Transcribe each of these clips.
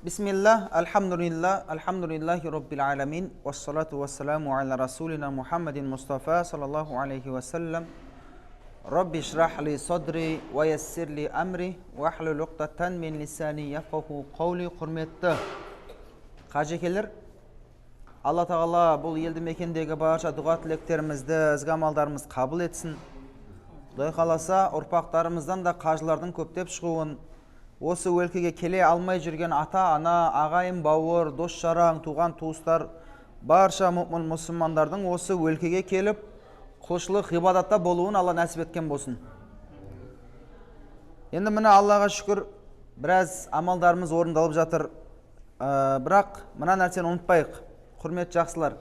Бисмилля, альхамдулилля, альхамдулиллахи роббил аламин, уассалату уассаламу аля расулина Мухаммадин Мустафа, саллаллаху алейхи уассалам. Рабби шрах ли садри, ва яссир ли амри, уахлул уqдатан мин лисани яфқаху қаули. Құрметті қажекелер, Алла тағала бұл елді мекендегі барша дұға тілектерімізді, ізгі амалдарымызды қабыл етсін. Құдай қаласа, ұрпақтарымыздан да қажылардың көптеп шығуын, осы өлкеге келе алмай жүрген ата-ана, ағайын, бауыр, дос-жаран, туған туыстар, барша мүмін мұсылмандардың осы өлкеге келіп құлшылық ғибадатта болуын Алла нәсіп еткен болсын. Енді міне, Аллаға шүкір, біраз амалдарымыз орындалып жатыр. Бірақ мына нәрсені ұмытпайық, құрметті жақсылар.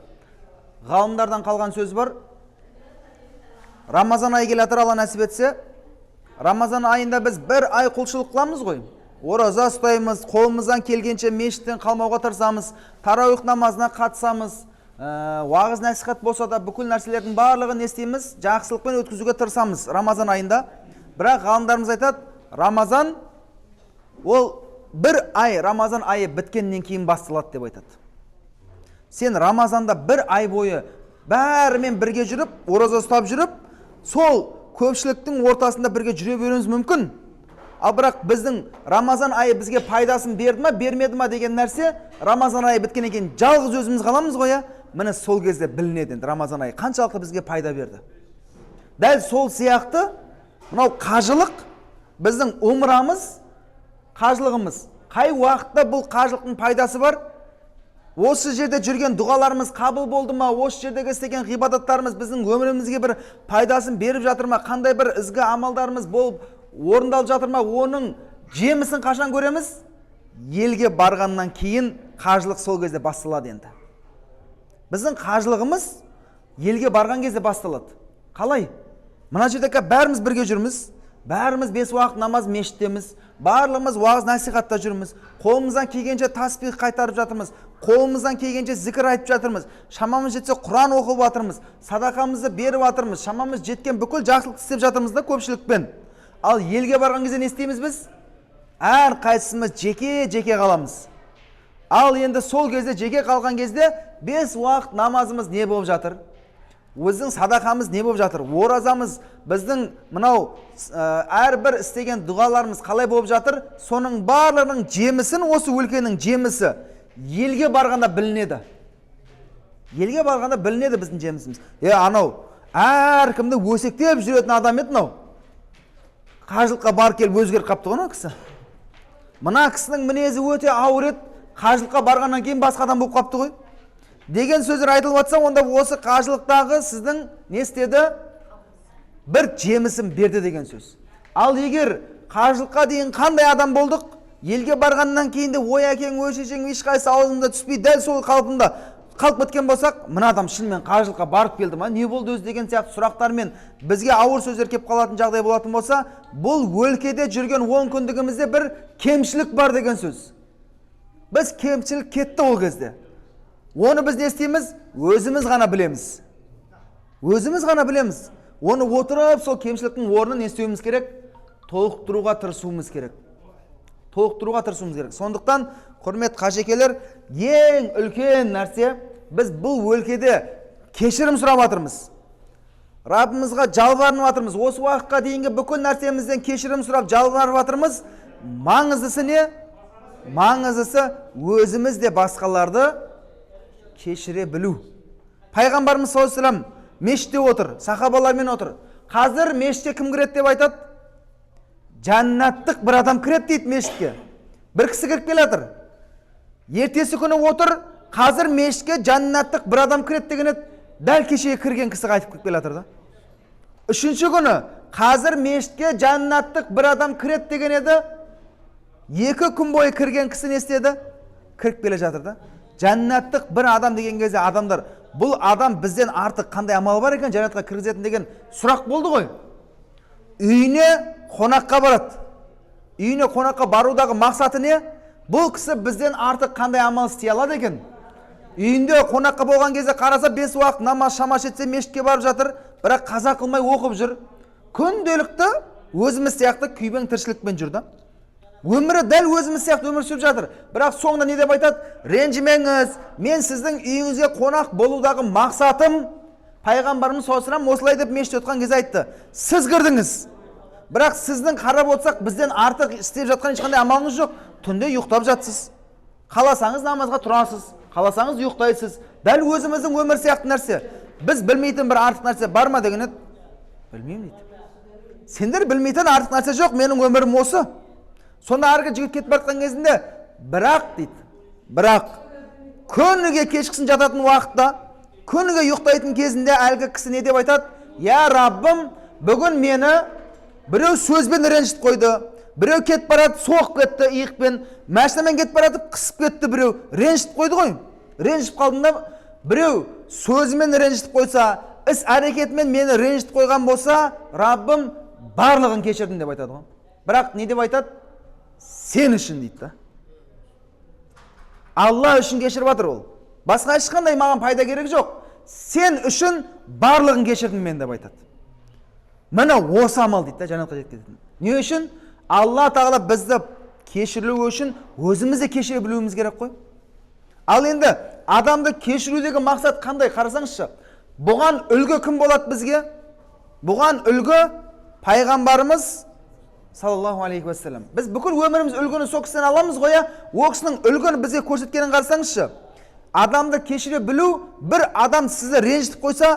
Ғалымдардан қалған сөз бар. Рамазан айы келе жатыр, Алла нәсіп етсе. Рамазан айында біз бір ай құлшылық қыламыз ғой. Ораза ұстаймыз, қолымыздан келгенше мешіттен қалмауға тырысамыз, тарауих намазына қатысамыз, уағыз насихат болса да, бүкіл нәрселердің барлығын не істейміз? Жақсылықпен өткізуге тырысамыз Рамазан айында. Бірақ ғалымдарымыз айтады, Рамазан ол бір ай, Рамазан айы біткеннен кейін басталады деп айтады. Сен Рамазанда бір ай бойы бәрімен бірге жүріп, ораза ұстап жүріп, сол көпшіліктің ортасында бірге жүре беруіміз мүмкін. Ал бірақ біздің Рамазан айы бізге пайдасын берді ма, бермеді ма деген нәрсе Рамазан айы біткеннен кейін жалғыз өзіміз қаламыз ғой, иә? Міне, сол кезде білінеді енді, Рамазан айы қаншалықты бізге пайда берді. Дәл сол сияқты мынау қажылық, біздің умрамыз, қажылығымыз. Қай уақытта бұл қажылықтың пайдасы бар? Осы жерде жүрген дұғаларымыз қабыл болды ма? Осы жердегі істеген ғибадаттарымыз біздің өмірімізге бір пайдасын беріп жатыр ма? Қандай бір ізгі амалдарымыз болып орындалып жатыр ма? Оның жемісін қашан көреміз? Елге барғаннан кейін қажылық сол кезде басталады енді. Біздің қажылығымыз елге барған кезде басталады. Қалай? Мына жерде бәріміз бірге жүрміз, бәріміз бес уақыт намаз мешіттеміз, барлығымыз уағыз насихатта жүрміз, қолымыздан келгенше таспих қайтарып жатырмыз, қолымыздан келгенше зікір айтып жатырмыз, шамамыз жетсе құран оқып жатырмыз, садақамызды беріп жатырмыз, шамамыз жеткен бүкіл жақсылықты істеп жатырмыз да көпшілікпен. Ал елге барған кезде не істейміз біз? Әрқайсымыз жеке жеке қаламыз. Ал енді сол кезде, жеке қалған кезде, бес уақыт намазымыз не болып жатыр, өзінің садақамыз не болып жатыр, оразамыз, біздің мынау әрбір істеген дұғаларымыз қалай болып жатыр, соның барлығының жемісін, осы өлкенің жемісі елге барғанда білінеді. Елге барғанда білінеді біздің жемісіміз. Е, анау әркімді өсектеп жүретін адам еді, мынау қажылыққа барып келіп өзгеріп қалыпты ғой мына кісі. Мына кісінің мінезі өте ауыр еді, қажылыққа барғаннан кейін басқа адам болып қалыпты ғой деген сөздер айтылып жатса, онда осы қажылықтағы сіздің не істеді? Бір жемісін берді деген сөз. Ал егер қажылыққа дейін қандай адам болдық, елге барғаннан кейін де ой әкең, ой шешең, ешқайсысы аузында түспей, дәл сол қалпында қалып кеткен болсақ, мына адам шынымен қажылыққа барып келді ма, не болды өзі деген сияқты сұрақтармен бізге ауыр сөздер келіп қалатын жағдай болатын болса, бұл өлкеде жүрген 10 күндігімізде бір кемшілік бар деген сөз. Біз кемшілік кетті ол кезде. Оны біз не істейміз? Өзіміз ғана білеміз. Өзіміз ғана білеміз. Оны отырып, сол кемшіліктің орнын не істеуіміз керек? Толықтыруға тырысуымыз керек. Толықтыруға тырысуымыз керек. Сондықтан, құрметті қажекелер, ең үлкен нәрсе, біз бұл өлкеде кешірім сұрап жатырмыз. Раббымызға жалбарынып жатырмыз. Осы уақытқа дейінгі бүкіл нәрсемізден кешірім сұрап жалбарынып жатырмыз. Маңыздысы не? Маңыздысы өзіміз де басқаларды кешіре білу. Пайғамбарымыз саллаллаху алейхи мешітте отыр, сахабалармен отыр. Қазір мешітке кім кіреді деп айтады? Жәннаттық бір адам кіреді дейді мешітке. Бір кісі кіріп келе жатыр. Ертесі күні отыр, қазір мешітке жәннаттық бір адам кіреді деген еді, дәл кешегі кірген кісі қайтып кіріп келе жатыр да. Үшінші күні қазір мешітке жәннаттық бір адам кіреді деген еді, 2 күн бойы кірген кісі не істеді? Кіріп келе жатыр да. Жәннаттық бір адам деген кезде адамдар, бұл адам бізден артық қандай амалы бар екен жәннатқа кіргізетін деген сұрақ болды ғой. Үйіне қонаққа барады. Үйіне қонаққа барудағы мақсаты не? Бұл кісі бізден артық қандай амал істей алады екен? Үйінде қонаққа болған кезде қараса, бес уақыт намаз, шамасы жетсе мешітке барып жатыр, бірақ қаза қылмай оқып жүр. Күнделікті өзіміз сияқты күйбең тіршілікпен жүр да. Өмірі дәл өзіміз сияқты өмір сүріп жатыр. Бірақ соңында не деп айтады? Ренжімеңіз, мен сіздің үйіңізге қонақ болудағы мақсатым, пайғамбарымыз саллаллаху алейхи вассалам осылай деп мешітте отқан кезде айтты. Сіз кірдіңіз, бірақ сіздің қарап отырсақ, бізден артық істеп жатқан ешқандай амалыңыз жоқ. Түнде ұйықтап жатсыз, қаласаңыз намазға тұрасыз, қаласаңыз ұйықтайсыз. Дәл өзіміздің өмір сияқты нәрсе. Біз білмейтін бір артық нәрсе бар ма деген еді. Білмеймін дейді. Сендер білмейтін артық нәрсе жоқ, менің өмірім осы. Сонда арғы жігіт кетіп бара жатқан кезінде, бірақ дейді, бірақ күніге кешкісін жататын уақытта, күніге ұйықтайтын кезінде әлгі кісі не деп айтады? Я Раббым, бүгін мені біреу сөзбен ренжітіп қойды, біреу кетіп барады, соғып кетті иықпен, машинамен кетіп баратып қысып кетті, біреу ренжітіп қойды ғой. Ренжіп қалдым да, біреу сөзімен ренжітіп қойса, іс әрекетімен мені ренжітіп қойған болса, Раббым, барлығын кешірдім деп айтады ғой. Бірақ не деп айтады? Сен үшін дейді да. Алла үшін кешіріп жатыр ол. Басқа ешқандай маған пайда керек жоқ. Сен үшін барлығын кешірдім мен деп айтады. Міне осы амал дейді да, жәннатқа жеткізетін. Не үшін? Алла тағала бізді кешірілу үшін өзіміз де кешіре білуіміз керек қой. Ал енді адамды кешірудегі мақсат қандай? Қарасаңызшы, бұған үлгі кім болады бізге? Бұған үлгі пайғамбарымыз саллаллаху алейхи уассалам. Біз бүкіл өміріміз үлгіні сол кісіден аламыз ғой, иә? Ол кісінің үлгіні бізге көрсеткенін қарасаңызшы. Адамды кешіре білу, бір адам сізді ренжітіп қойса,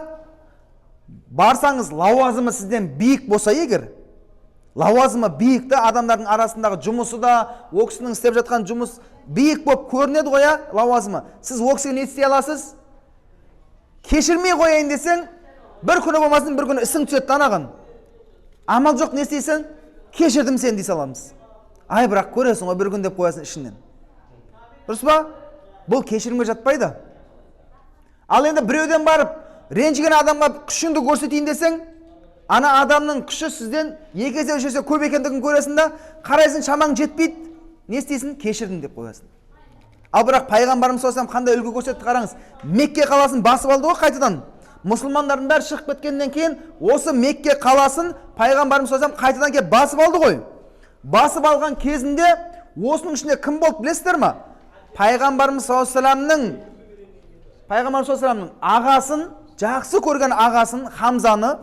барсаңыз лауазымы сізден биік болса, егер лауазымы биік та, адамдардың арасындағы жұмысы да, ол кісінің істеп жатқан жұмыс биік болып көрінеді ғой, иә, лауазымы. Сіз ол кісіге не істей аласыз? Кешірмей қояйын десең, бір күні болмасын, бір күні ісің түседі да анаған. Амал жоқ, не істейсің? Кешірдім сені дей саламыз. Ай, бірақ көресің ғой бір күн деп қоясың ішіңнен. Дұрыс па? Бұл кешірімге жатпайды. Ал енді біреуден барып ренжіген адамға күшіңді көрсетейін десең, ана адамның күші сізден екі есе, үш есе көп екендігін көресің да, қарайсың, шамаң жетпейді. Не істейсің? Кешірдім деп қоясың. Ал бірақ пайғамбарымыз саллаллаху алейхи вассалам қандай үлгі көрсетті, қараңыз. Мекке қаласын басып алды ғой қайтадан. Мұсылмандардың бәрі шығып кеткеннен кейін осы Мекке қаласын пайғамбарымыз саллаллаху алейхи вассалам қайтадан келіп басып алды ғой. Басып алған кезінде осының ішінде кім болды білесіздер ма? Пайғамбарымыз саллаллаху алейхи вассаламның ағасын, жақсы көрген ағасын Хамзаны,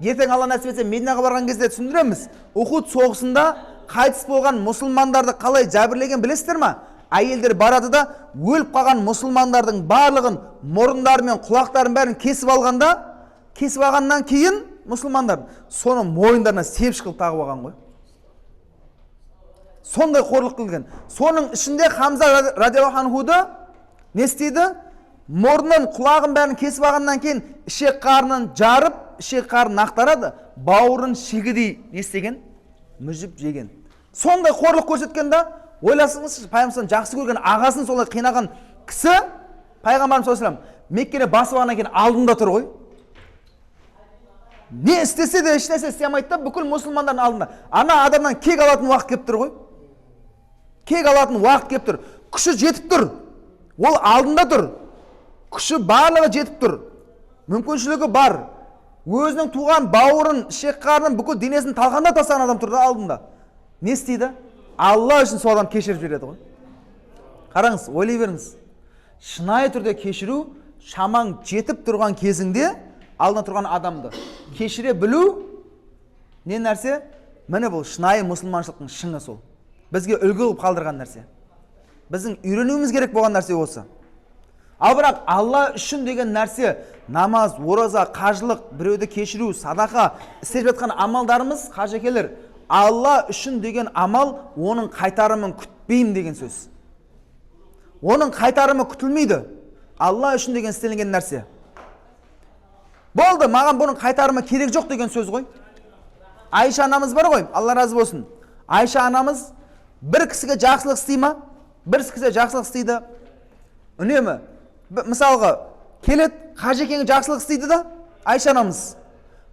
ертең Алла нәсіп етсе Мединаға барған кезде түсіндіреміз. Ухуд соғысында қайтыс болған мұсылмандарды қалай жәбірлеген білесіздер ма? Әйелдер барады да, өліп қалған мұсылмандардың барлығын мұрындары мен құлақтарын бәрін кесіп алғанда, кесіп алғаннан кейін мұсылмандар соны мойындарына себші қылып тағып алған ғой. Сондай қорлық қылған. Соның ішінде Хамза радиаллаху анхуды не істейді? Мұрнын, құлағын бәрін кесіп алғаннан кейін ішек қарнын жарып, ішек қарнын ақтарады, бауырын шегедей не істеген? Мүжіп жеген. Сондай қорлық көрсеткен да, ойласыңызшы, пайғамбар жақсы көрген ағасын солай қинаған кісі пайғамбарымыз саллаллаху алейхи вассалам Меккені басып алғаннан кейін алдында тұр ғой. Не істесе де ешнәрсе істей алмайды да, бүкіл мұсылмандардың алдында. Ана адамнан кек алатын уақыт келіп тұр ғой. Кек алатын уақыт келіп тұр. Күші жетіп тұр. Ол алдында тұр. Күші барлығы жетіп тұр. Мүмкіншілігі бар. Өзінің туған бауырын, ішек қарнын, бүкіл денесін талқандап тастаған адам тұр да алдында. Не істейді? Алла үшін сол адам кешіріп жібереді ғой. Қараңыз, ойлай беріңіз. Шынайы түрде кешіру, шамаң жетіп тұрған кезіңде алдында тұрған адамды кешіре білу не нәрсе? Міне бұл шынайы мұсылманшылықтың шыңы сол. Бізге үлгі қылып қалдырған нәрсе. Біздің үйренуіміз керек болған нәрсе осы. Ал бірақ Алла үшін деген нәрсе, намаз, ораза, қажылық, біреуді кешіру, садақа, істеп жатқан амалдарымыз, қажекелер, Алла үшін деген амал оның қайтарымын күтпеймін деген сөз. Оның қайтарымы күтілмейді. Алла үшін деген істелінген нәрсе. Болды, маған бұның қайтарымы керек жоқ деген сөз ғой. Айша анамыз бар ғой, Алла разы болсын. Айша анамыз бір кісіге жақсылық істей ма? Бір кісіге жақсылық істейді. Үнемі. Мысалға, келеді, қажекеңе жақсылық істейді да, Айша анамыз.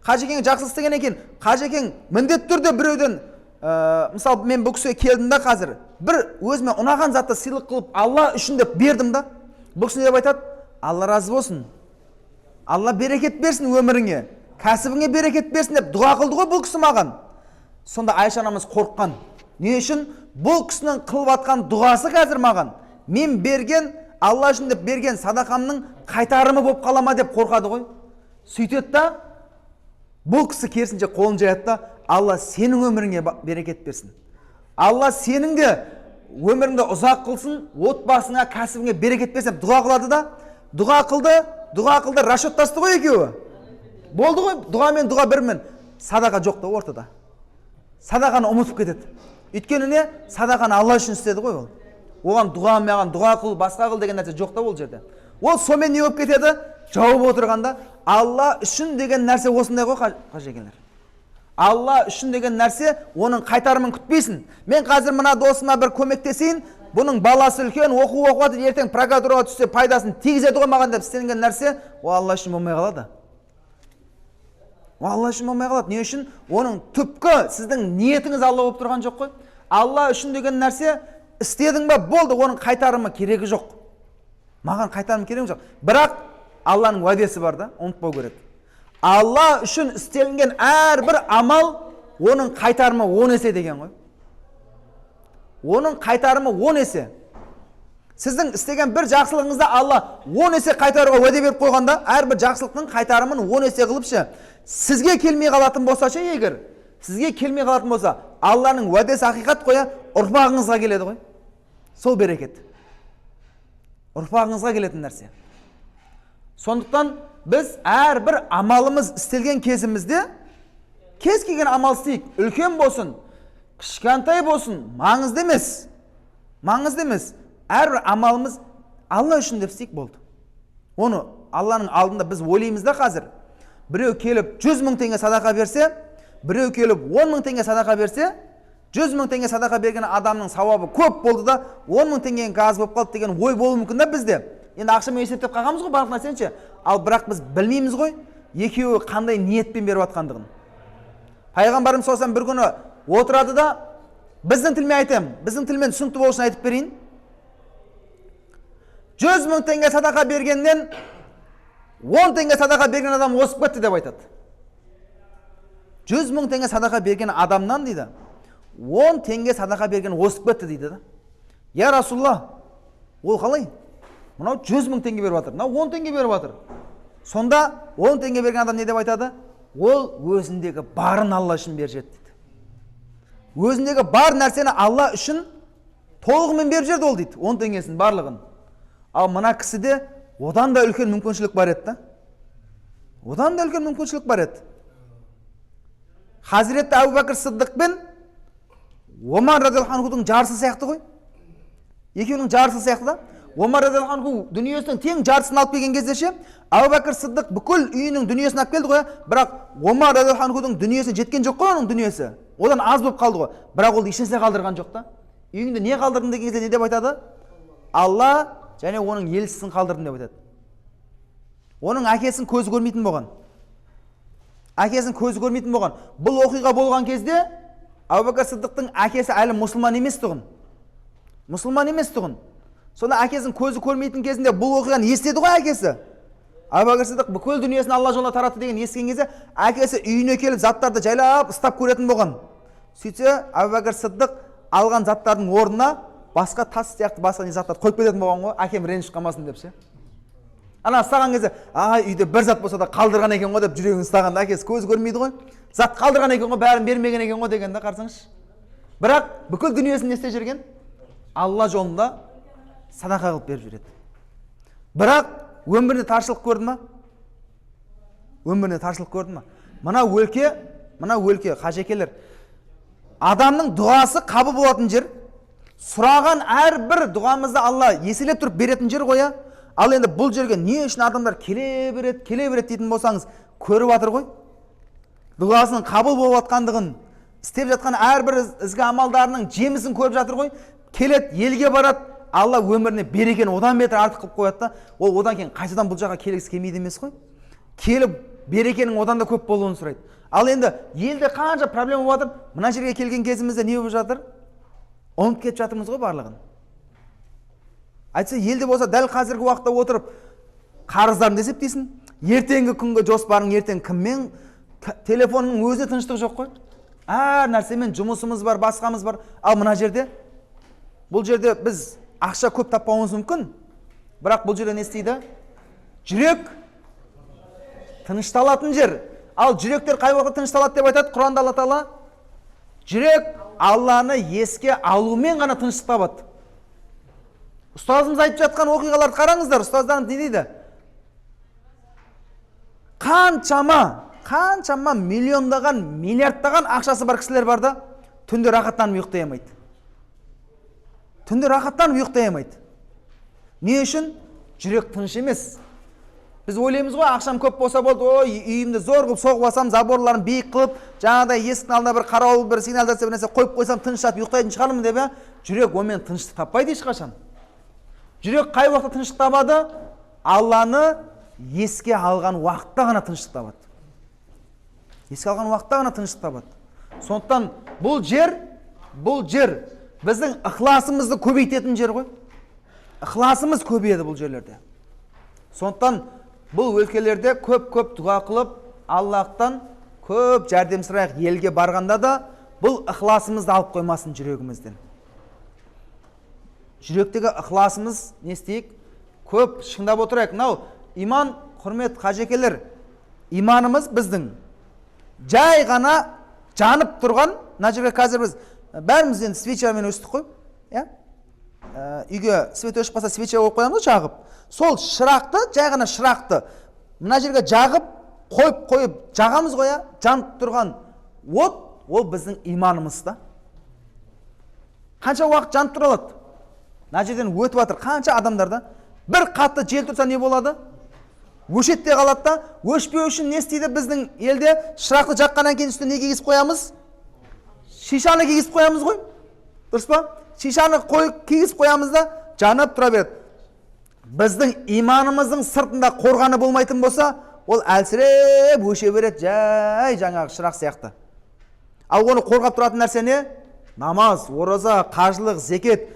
Қажекеңе жақсылық істегеннен кейін, қажекең міндетті түрде біреуден, мысалы, мен бұл кісіге келдім да қазір, бір өзіме ұнаған затты сыйлық қылып, Алла үшін деп бердім да, бұл кісі не деп айтады? Алла разы болсын. Алла берекет берсін өміріңе, кәсібіңе берекет берсін деп дұға қылды ғой бұл кісі маған. Сонда Айша анамыз қорыққан. Не үшін? Бұл кісінің қылып жатқан дұғасы қазір маған, мен берген, Алла үшін деп берген садақамның қайтарымы болып қала ма деп қорқады ғой. Сөйтеді да, бұл кісі керісінше қолын жаяды да, Алла сенің өміріңе берекет берсін, Алла сенің де өміріңді ұзақ қылсын, отбасыңа, кәсібіңе берекет берсін деп дұға қылады да, дұға қылды, дұға қылды, расчеттасты ғой екеуі. Болды ғой, дұға мен дұға бірмен. Садақа жоқ та ортада. Садақаны ұмытып кетеді. Өйткені не? Садақаны Алла үшін істеді ғой ол. Оған дұға, маған дұға қыл, басқа қыл деген нәрсе жоқ та ол жерде. Ол сонымен не болып кетеді? Жауып отырғанда Алла үшін деген нәрсе осындай ғой, қажекелер. Алла үшін деген нәрсе, оның қайтарымын күтпейсің. Мен қазір мына досыма бір көмектесейін, бұның баласы үлкен, оқу оқып жатыр, ертең прокуратураға түссе пайдасын тигізеді ғой маған деп істелінген нәрсе, ол Алла үшін болмай қалады. Ол Алла үшін болмай қалады. Не үшін? Оның түпкі сіздің ниетіңіз Алла болып тұрған жоқ қой. Алла үшін деген нәрсе істедің ба, болды, оның қайтарымы керегі жоқ. Маған қайтарым керегі жоқ. Бірақ Алланың уәдесі бар да, ұмытпау керек. Алла үшін істелінген әрбір амал, оның қайтарымы 10 есе деген ғой. Оның қайтарымы 10 есе. Сіздің істеген бір жақсылығыңызды Алла 10 есе қайтаруға уәде беріп қойғанда, әрбір жақсылықтың қайтарымын 10 есе қылып ше, сізге келмей қалатын болса ше, егер сізге келмей қалатын болса, Алланың уәдесі ақиқат қой, ұрпағыңызға келеді ғой. Сол берекет. Ұрпағыңызға келетін нәрсе. Сондықтан біз әрбір амалымыз істелген кезімізде кез келген амал істейік, үлкен болсын, кішкентай болсын, маңызды емес. Маңызды емес. Әрбір амалымыз Алла үшін деп істейік, болды. Оны Алланың алдында біз ойлаймыз да қазір. Біреу келіп 100 мың теңге садақа берсе, біреу келіп 10 мың теңге садақа берсе, 100 мың теңге садақа берген адамның сауабы көп болды да, 10 мың теңгенің аз болып қалды деген ой болуы мүмкін да бізде. Енді ақшамен есептеп қалғанбыз ғой барлық нәрсені ше. Ал бірақ біз білмейміз ғой, екеуі қандай ниетпен беріп жатқандығын. Пайғамбарымыз саллаллаху алейхи бір күні отырады да, біздің тілмен айтамын, біздің тілмен түсінікті болу үшін айтып берейін. 100 мың теңге садақа бергеннен 10 теңге садақа берген адам озып кетті деп айтады. 100 мың теңге садақа берген адамнан дейді, 10 теңге садақа берген озып кетті дейді да. Я Расулалла, ол қалай? Мынау 100 мың теңге беріп жатыр, мынау 10 теңге беріп жатыр. Сонда 10 теңге берген адам не деп айтады? Ол өзіндегі барын Алла үшін беріп жіберді дейді. Өзіндегі бар нәрсені Алла үшін толығымен беріп жіберді ол дейді, 10 теңгесін барлығын. Ал мына кісіде одан да үлкен мүмкіншілік бар еді да. Одан да үлкен мүмкіншілік бар еді. Хазіреті Әбу Бәкір Сыддық пен Омар радиаллаху анхудың жарысы сияқты ғой. Екеуінің жарысы сияқты да. Омар радиаллаху анху дүниесінің тең жартысын алып келген кезде ше, Әбу Бәкір Сыддық бүкіл үйінің дүниесін алып келді ғой, бірақ Омар радиаллаху анхудың дүниесіне жеткен жоқ қой оның дүниесі. Одан аз болып қалды ғой. Бірақ ол ешнәрсе қалдырған жоқ та. Үйіңде не қалдырдың деген кезде не деп айтады? Алла және оның елшісін қалдырдым деп айтады. Оның әкесін көзі көрмейтін болған. Әкесін көзі көрмейтін болған. Бұл оқиға болған кезде Әбу Бәкір Сыддықтың әкесі әлі мұсылман емес тұғын. Мұсылман емес тұғын. Сонда әкесінің көзі көрмейтін кезінде бұл оқиғаны естіді ғой әкесі. Әбу Бәкір Сыддық бүкіл дүниесін Алла жолына таратты деген естіген кезде әкесі үйіне келіп заттарды жайлап ұстап көретін болған. Сөйтсе Әбу Бәкір Сыддық алған заттардың орнына басқа тас сияқты басқа не заттарды қойып кететін болған ғой, әкем ренжіп қалмасын деп ше. Ана ұстаған кезде, ай, үйде бір зат болса да қалдырған екен ғой деп жүрегін ұстағанда әкесі көзі көрмейді ғой. Зат қалдырған екен ғой, бәрін бермеген екен ғой деген да, қарасаңызшы. Бірақ бүкіл дүниесін не істеп жүрген? Алла жолында садақа қылып беріп жүреді. Бірақ өмірінде таршылық көрді ма? Өмірінде таршылық көрді ма? Мына өлке, мына өлке, қажекелер, адамның дұғасы қабыл болатын жер, сұраған әрбір дұғамызды Алла еселеп тұрып беретін жер ғой. Ал енді бұл жерге не үшін адамдар келе береді, келе береді дейтін болсаңыз, көріп жатыр ғой. Дұғасының қабыл болып жатқандығын, істеп жатқан әрбір ізгі амалдарының жемісін көріп жатыр ғой. Келеді, елге барады, Алла өміріне берекені одан бетер артық қылып қояды да, ол одан кейін қайтадан бұл жаққа келгісі келмейді емес қой. Келіп берекенің одан да көп болуын сұрайды. Ал енді елде қанша проблема болып жатыр, мына жерге келген кезімізде не болып жатыр? Ұмытып кетіп жатырмыз ғой барлығын. Айтса, елде болса дәл қазіргі уақытта отырып қарыздарыңды есептейсің, ертеңгі күнгі жоспарың, ертең кіммен, телефонның өзіне тыныштық жоқ қой. Әр нәрсемен жұмысымыз бар, басқамыз бар. Ал мына жерде, бұл жерде біз ақша көп таппауымыз мүмкін, бірақ бұл жерде не істейді? Жүрек тынышталатын жер. Ал жүректер қай уақытта тынышталады деп айтады Құранда Алла Тағала? Жүрек Алланы еске алумен ғана тыныштық табады. Ұстазымыз айтып жатқан оқиғаларды қараңыздар, ұстаздарымыз не дейді? Қаншама миллиондаған, миллиардтаған ақшасы бар кісілер бар да, түнде рахаттанып ұйықтай алмайды. Түнде рахаттанып ұйықтай алмайды. Не үшін? Жүрек тыныш емес. Біз ойлаймыз ғой, ақшам көп болса болды, ой, үйімді зор қылып соғып алсам, заборларын биік қылып, жаңағыдай есіктің алдына бір қарауыл, бір сигнализация, бір нәрсе қойып қойсам, тыныш жатып ұйықтайтын шығармын деп, иә? Жүрек онымен тыныштық таппайды ешқашан. Жүрек қай уақытта тыныштық табады? Алланы еске алған уақытта ғана тыныштық табады. Еске алған уақытта ғана тыныштық табады. Сондықтан бұл жер біздің ықыласымызды көбейтетін жер ғой. Ықыласымыз көбейеді бұл жерлерде. Сондықтан бұл өлкелерде көп-көп дұға қылып, Аллахтан көп жәрдем сұрайық. Елге барғанда да бұл ықыласымызды алып қоймасын жүрегімізден. Жүректегі ықыласымыз не істейік? Көп шыңдап отырайық. Мынау иман, құрмет қажекелер, иманымыз біздің жай ғана жанып тұрған. Мына жерге қазір біз бәріміз енді свечамен өстік қой, иә? Үйге свет өшіп қалса, свеча қойып қоямыз ғой жағып. Сол шырақты, жай ғана шырақты мына жерге жағып қойып қойып жағамыз ғой, иә? Жанып тұрған от ол біздің иманымыз да. Қанша уақыт жанып тұра алады? Мына жерден өтіп жатыр қанша адамдар да. Бір қатты жел тұрса, не болады? Өшеді де қалады да. Өшпеу үшін не істейді біздің елде? Шырақты жаққаннан кейін үстіне не кигізіп қоямыз? Шишаны кигізіп қоямыз ғой, дұрыс па? Шишаны қойып кигізіп қоямыз да, жанып тұра береді. Біздің иманымыздың сыртында қорғаны болмайтын болса, ол әлсіреп өше береді, жай жаңағы шырақ сияқты. Ал оны қорғап тұратын нәрсе не? Намаз, ораза, қажылық, зекет.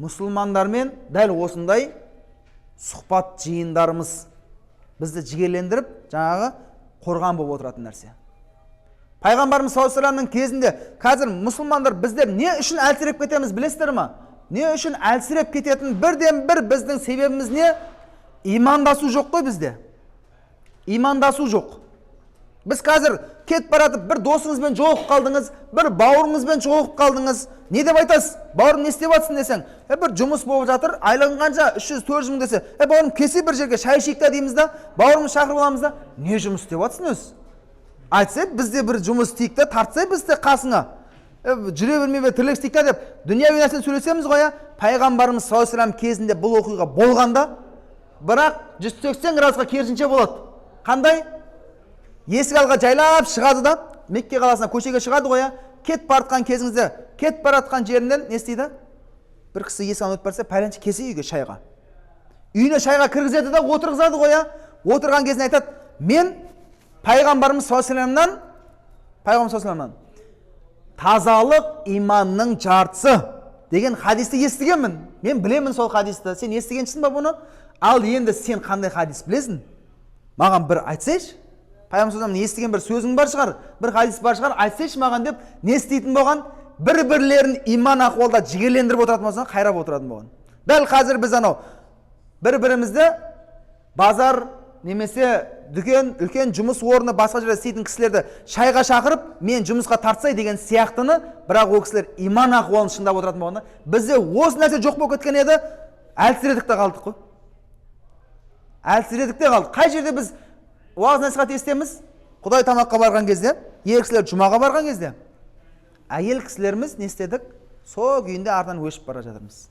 Мұсылмандармен дәл осындай сұхбат жиындарымыз бізді жігерлендіріп, жаңағы қорған болып отыратын нәрсе. Пайғамбарымыз саллаллаху алейхи вассаламның кезінде, қазір мұсылмандар біздер не үшін әлсіреп кетеміз, білесіздер ма? Не үшін әлсіреп кететін бірден бір біздің себебіміз не? Имандасу жоқ қой бізде. Имандасу жоқ. Біз қазір кетіп баратып бір досыңызбен жолығып қалдыңыз, бір бауырыңызбен жолығып қалдыңыз. Не деп айтасыз? Бауырым, не істеп жатсың десең, бір жұмыс болып жатыр, айлығың қанша? 300-400 мың десе, бауырым, келсе бір жерге шай ішейік та дейміз да, бауырымызды шақырып аламыз да, не жұмыс істеп жатсың өзі? Айтса, бізде бір жұмыс істейік та, тартсай бізді қасыңа. Жүре бермей бе, тірлік істейік та деп дүнияуи нәрсені сөйлесеміз ғой, иә? Пайғамбарымыз саллаллаху алейхи вассалам кезінде бұл оқиға болғанда, бірақ 180 градусқа керісінше болады. Қандай? Есік алға жайлап шығады да, Мекке қаласына көшеге шығады ғой, иә? Кетіп бара жатқан кезіңізде, кетіп бара жатқан жерінен не істейді? Бір кісі есік алдынан өтіп барса, пәленше, келсе үйге шайға. Үйіне шайға кіргізеді да, отырғызады ғой, иә? Отырған кезінде айтады: мен пайғамбарымыз саллаллаху алейхи вассаламнан, пайғамбар саллаллаху алейхи вассаламнан тазалық иманның жартысы деген хадисті естігенмін. Мен білемін сол хадисті. Сен естігенсің ба бұны? Ал енді сен қандай хадис білесің? Маған бір айтсайшы. Пайғамбар саллаллаху алейхи естіген бір сөзің бар шығар, бір хадис бар шығар, айтсайшы маған деп не істейтін болған? Бір бірлерін иман ахуалда жігерлендіріп отыратын болса, қайрап отыратын болған. Дәл қазір біз анау бір бірімізді базар немесе дүкен, үлкен жұмыс орны, басқа жерде істейтін кісілерді шайға шақырып, мен жұмысқа тартсай деген сияқтыны, бірақ ол кісілер иман ахуалын шыңдап отыратын болғанда, бізде осы нәрсе жоқ болып кеткен еді, әлсіредік те қалдық қой. Әлсіредік те қалдық. Қай жерде біз уағыз насихат естеміз? Құдай тамаққа барған кезде, ер кісілер жұмаға барған кезде, әйел кісілеріміз не істедік? Сол күйінде артынан өшіп бара жатырмыз.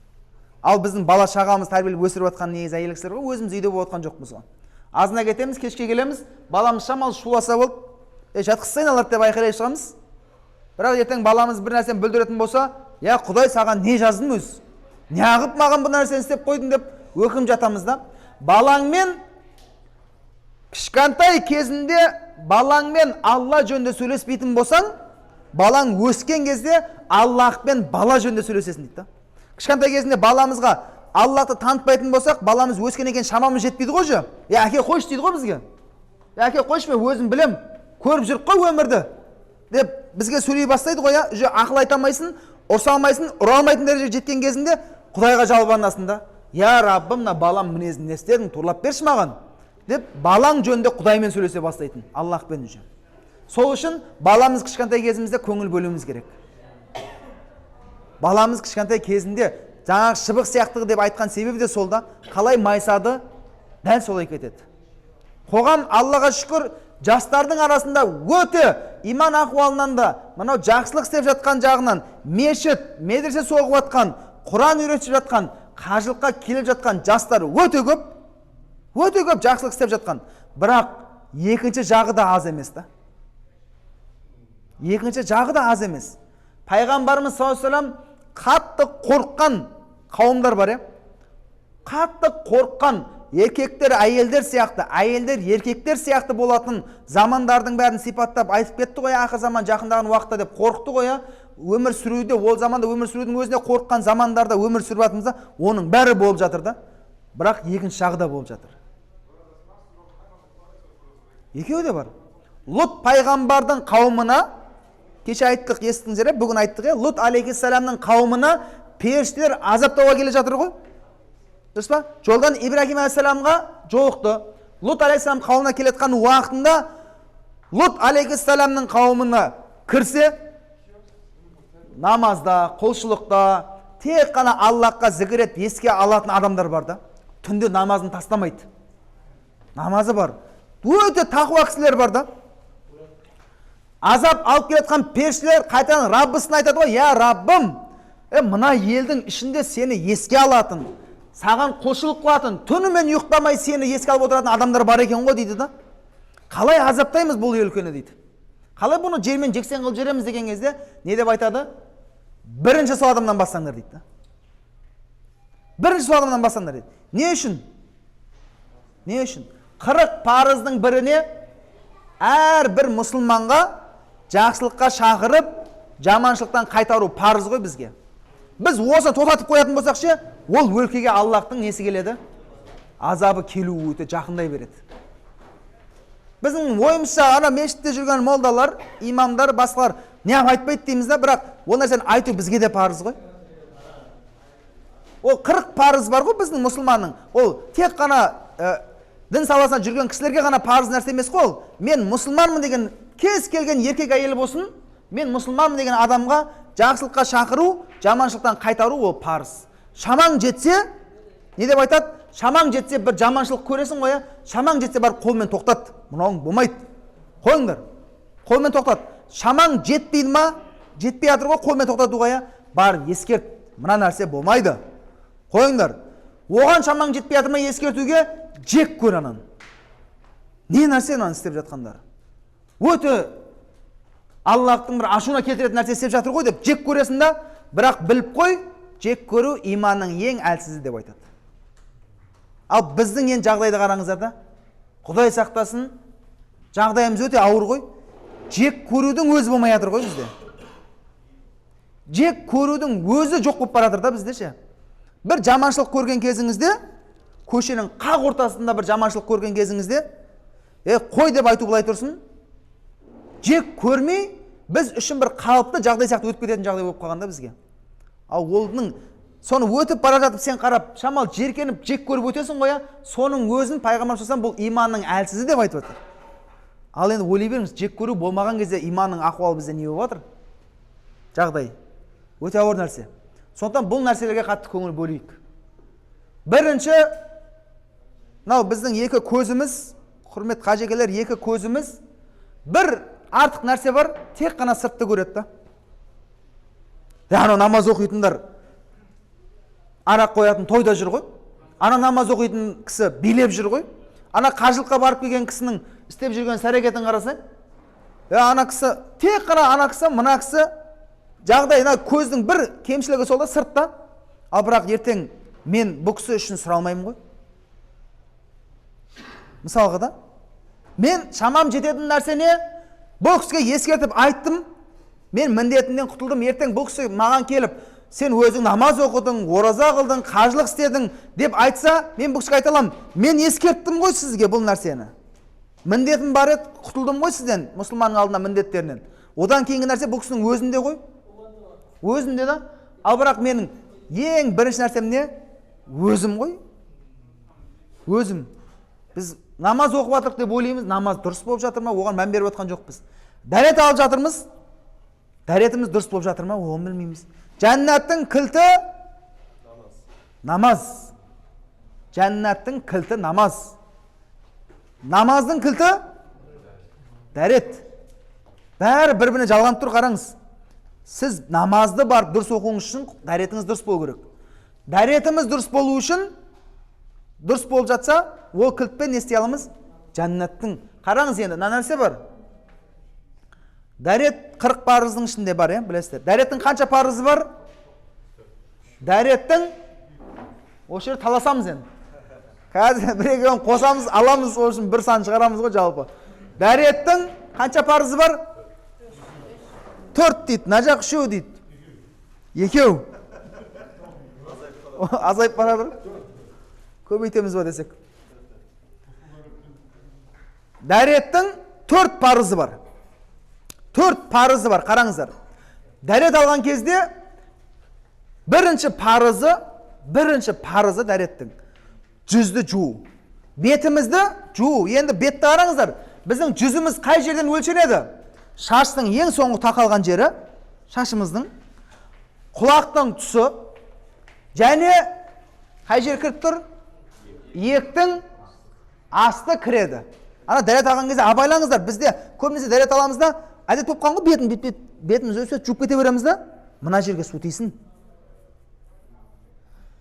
Ал біздің бала шағамыз тәрбиелеп өсіріп жатқан негізі әйел кісілер ғой, өзіміз үйде болып жатқан жоқпыз ғой. Азына кетеміз, кешке келеміз, баламыз шамалы шуласа болды, е, жатқызсайын алады деп айқайлай шығамыз. Бірақ ертең баламыз бір нәрсені бүлдіретін болса, я Құдай, саған не жаздым өзі, неғып маған бұл нәрсені істеп қойдың деп өкініп жатамыз да. Балаңмен кішкентай кезінде, балаңмен Алла жөнінде сөйлеспейтін болсаң, балаң өскен кезде Аллахпен бала жөнінде сөйлесесің дейді да. Кішкентай кезінде баламызға Аллахты танытпайтын болсақ, баламыз өскеннен кейін шамамыз жетпейді ғой уже. Е, әке, қойшы дейді ғой бізге. Е, әке, қойшы, мен өзім білем, көріп жүрік қой өмірді. Деп бізге сөйлей бастайды ғой, уже ақыл айта алмайсың, ұрса алмайсың, ұра алмайтын дәрежеге жеткен кезінде Құдайға жалбарынасың да, я Раббым, мына балам мінезін не істедің, турлап берші маған деп балаң жөнінде Құдаймен сөйлесе бастайтын, Аллахпен уже. Сол үшін баламыз кішкентай кезімізде көңіл бөлуіміз керек. Баламыз кішкентай кезінде жаңағы шыбық сияқты деп айтқан себебі де сол да, қалай майсады, дәл солай кетеді. Қоғам, Аллаға шүкір, жастардың арасында өте иман ахуалынан да, мынау жақсылық істеп жатқан жағынан, мешіт, медресе соғып жатқан, Құран үйретіп жатқан, қажылыққа келіп жатқан жастар өте көп, өте көп жақсылық істеп жатқан. Бірақ екінші жағы да аз емес та. Екінші жағы да аз емес. Пайғамбарымыз саллаллаху алейхи вассалам қатты қорыққан қауымдар бар, Қатты қорыққан еркектер әйелдер сияқты, әйелдер еркектер сияқты болатын замандардың бәрін сипаттап айтып кетті ғой, ақыр заман жақындаған уақытта деп қорықты ғой, Өмір сүруде, ол заманда өмір сүрудің өзіне қорыққан замандарда өмір сүріп жатырмыз да, оның бәрі болып жатыр да. Бірақ екінші жағы да болып жатыр. Екеуі де бар. Лұт пайғамбардың қауымына, кеше айттық, естіңіздер, бүгін айттық, Лұт алейхиссаламның қауымына періштелер азаптауға келе жатыр ғой. Дұрыс па? Жолдан Ибрахим алейхиссаламға жолықты. Лұт алейхиссалам қауымына келе жатқан уақытында Лұт алейхиссаламның қауымына кірсе, намазда, құлшылықта тек қана Аллахқа зікір етіп еске алатын адамдар бар да. Түнде намазын тастамайды. Намазы бар. Өте тақуа кісілер бар да. Азап алып келе жатқан періштелер қайтадан Раббысына айтады ғой, я Раббым, мына елдің ішінде сені еске алатын, саған құлшылық қылатын, түнімен ұйықтамай сені еске алып отыратын адамдар бар екен ғой дейді да. Қалай азаптаймыз бұл өлкені дейді. Қалай бұны жермен жексен қылып жібереміз деген кезде не деп айтады? Бірінші сол адамнан бастаңдар дейді да. Бірінші сол адамнан бастаңдар дейді. Не үшін? Не үшін? 40 парыздың біріне әрбір мұсылманға жақсылыққа шақырып, жаманшылықтан қайтару парыз ғой бізге. Біз осы тоқтатып қоятын болсақ ше, ол өлкеге Аллахтың несі келеді? Азабы келуі өте жақындай береді. Біздің ойымызша ана мешітте жүрген молдалар, имамдар, басқалар неғып айтпайды дейміз да, бірақ ол нәрсені айту бізге де парыз ғой. Ол 40 парыз бар ғой біздің мұсылманның. Ол тек қана дін саласында жүрген кісілерге ғана парыз нәрсе емес қой ол. Мен мұсылманмын деген кез келген еркек әйел болсын, мен мұсылманмын деген адамға жақсылыққа шақыру, жаманшылықтан қайтару ол парыз. Шамаң жетсе, не деп айтады? Шамаң жетсе бір жаманшылық көресің ғой, шамаң жетсе барып қолмен тоқтат. Мынауың болмайды. Қойыңдар. Қолмен тоқтат. Шамаң жетпейді ма? Жетпей жатыр ғой қолмен тоқтатуға, Барып ескерт. Мына нәрсе болмайды. Қойыңдар. Оған шамаң жетпей жатыр ма ескертуге? Жек көр ананы. Не нәрсе мынаны істеп жатқандар? Өте Аллахтың бір ашуына келтіретін нәрсе істеп жатыр ғой деп жек көресің да, бірақ біліп қой, жек көру иманның ең әлсізі деп айтады. Ал біздің енді жағдайды қараңыздар да, Құдай сақтасын, жағдайымыз өте ауыр ғой. Жек көрудің өзі болмай жатыр ғой бізде. Жек көрудің өзі жоқ болып бара жатыр да бізде ше. Бір жаманшылық көрген кезіңізде, көшенің қақ ортасында бір жаманшылық көрген кезіңізде, қой деп айту былай тұрсын, жек көрмей біз үшін бір қалыпты жағдай сияқты өтіп кететін жағдай болып қалған да бізге. Ал оның соны өтіп бара жатып сен қарап шамал жеркеніп жек көріп өтесің ғой, соның өзін пайғамбар саллаллаху бұл иманның әлсізі деп айтып жатыр. Ал енді ойлай беріңіз, жек көру болмаған кезде иманның ахуалы бізде не болып жатыр? Жағдай өте ауыр нәрсе. Сондықтан бұл нәрселерге қатты көңіл бөлейік. Бірінші, мынау біздің екі көзіміз, құрметті қажекелер, екі көзіміз бір артық нәрсе бар, тек қана сыртты көреді да. Анау намаз оқитындар арақ қоятын тойда жүр ғой, ана намаз оқитын кісі билеп жүр ғой, ана қажылыққа барып келген кісінің істеп жүрген іс әрекетін қарасаң, ана кісі тек қана ана кісі, мына кісі жағдай, мына көздің бір кемшілігі сол да, сыртта. Ал бірақ ертең мен бұл кісі үшін сұралмаймын ғой. Мысалға да, мен шамам жететін нәрсене бұл кісіге ескертіп айттым, мен міндетімнен құтылдым. Ертең бұл кісі маған келіп, сен өзің намаз оқыдың, ораза қылдың, қажылық істедің деп айтса, мен бұл кісіге айта аламын, мен ескерттім ғой сізге бұл нәрсені. Міндетім бар еді, құтылдым ғой сізден, мұсылманның алдында міндеттерінен. Одан кейінгі нәрсе бұл кісінің өзінде ғой. Өзінде да. Ал бірақ менің ең бірінші нәрсем не? Өзім ғой. Өзім. Біз намаз оқып жатырық деп ойлаймыз, намаз дұрыс болып жатыр ма, оған мән беріп жатқан жоқпыз. Дәрет алып жатырмыз, дәретіміз дұрыс болып жатыр ма, оны білмейміз. Жәннаттың кілті намаз. Жәннаттың кілті намаз. Намаздың кілті дәрет. Бәрі бір-біріне жалғанып тұр, қараңыз. Сіз намазды барып дұрыс оқуыңыз үшін дәретіңіз дұрыс болу керек. Дәретіміз дұрыс болу үшін, дұрыс болып жатса, ол кілтпен не істей аламыз? Жәннаттың. Қараңыз енді, мына нәрсе бар. Дәрет 40 парыздың ішінде бар, білесіздер. Дәреттің қанша парызы бар? Дәреттің, осы жерде таласамыз енді. Қазір бір екеуін қосамыз, аламыз, ол үшін бір сан шығарамыз ғой жалпы. Дәреттің қанша парызы бар? 4 дейді, мына жақ 3 дейді. 2. Азайып бара жатыр. Көбейтеміз ба десек. Дәреттің 4 парызы бар. 4 парызы бар, қараңыздар. Дәрет алған кезде бірінші парызы дәреттің жүзді жуу. Бетімізді жуу. Енді бетті қараңыздар. Біздің жүзіміз қай жерден өлшенеді? Шаштың ең соңғы тақалған жері, шашымыздың, құлақтың тұсы, және қай жер кіріп тұр? Иектің асты кіреді. Ана дәрет алған кезде абайлаңыздар, бізде көбінесе дәрет аламыз да, әдет болып қалған ғой, бетіміз өсіп жуып кете береміз да, мына жерге су тисін.